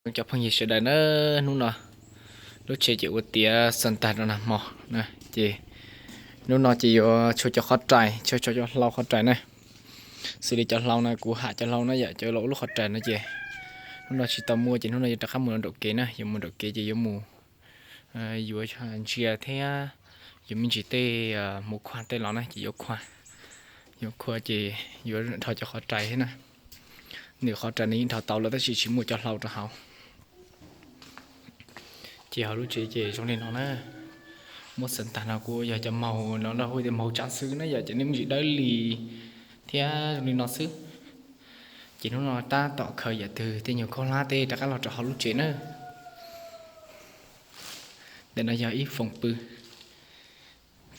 Cov phooj ywg sawv daws na, hnub no lub tsev ces ua tiav xav tag rau nag hmo na, ces hnub no ces yuav tshuav cov qhov rais, tshuav cov hlau qhov rais na. Xws li cov hlau no kuv ham cov hlau na yom, cov los ua lub qhov rais no ces hnub no tsis tau muaj ces hnub no yuav rov qab mus nraum kev na, yuav mus nraum kev ces yuav mus yuav ntsia thiab yuav me ntsis tej mus khuam tej los na ces yuav khuam, yuav khuam ces yuav dhos cov qhov rais thiab na. Nws qhov rais nws yeej dhos tau lawm tab sis tsis muaj cov hlau rau hauv. Ces hauv lub tsev ces zoo li no na. Muab xav tag no kuv yog cov maug no lawv hu tias maug tsab xwb na yom, ces nws me ntsis dawb li thiab zoo li no xwb. Ces hnub no tab tom khaws yam twg tej nyuag khaub hlab tej rov qab los rau hauv lub tsev na. Ntawm no yog ib foom pw,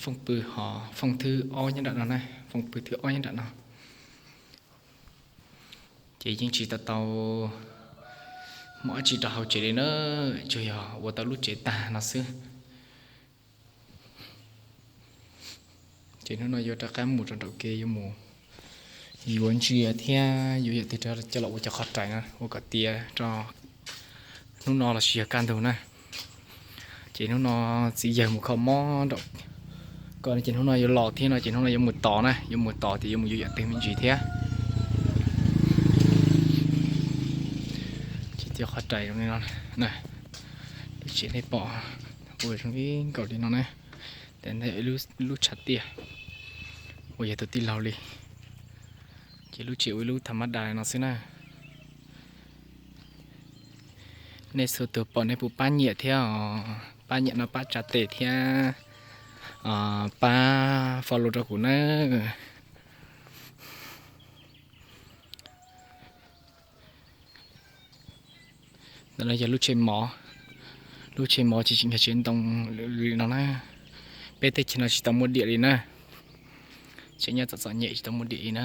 foom pw ho foom thwb ob nyob nram no na, foom pw thwb ob nyob nram no. Ces yeej tsis tau tau muaj dab tsi rau hauv tsev li na, tsuas yog ua tau lub tsev tag no xwb. Ces hnub no yuav rov qab mus rau nraum kev yuav mus yuav ntsia thiab yuav yam twg coj los ua cov qhov rais na, ua kom tiav rau hnub no los sis yog kaj ntug na. Ces hnub no txiv yawg mus kho mob nraum ko ces hnub no yuav los thiab no ces hnub no yuav mus tos na, yuav mus tos ces yuav mus yuav yam twg me ntsis thiab. Ces cov qhov rais zoo li no, lub tsev nej pom ua zoo li nkaus li no na. Tes ntawd lub tshav tiaj uas yog tus tij laug li. Ces lub tsev ua ib lub tha mab da no xwb na. Nej txhua tus pom nej puas pab nyiam thiab os, pab nyiam no pab tsa tes thiab pab follow rau kuv na. Ntawm no yog lub tsev mov, lub tsev mov ces tseem yog tsev ntoo li no na. Peb teb chaws no tsis tau muaj diam li na, tseem nyob txom txom nyem tsis tau muaj diam li na.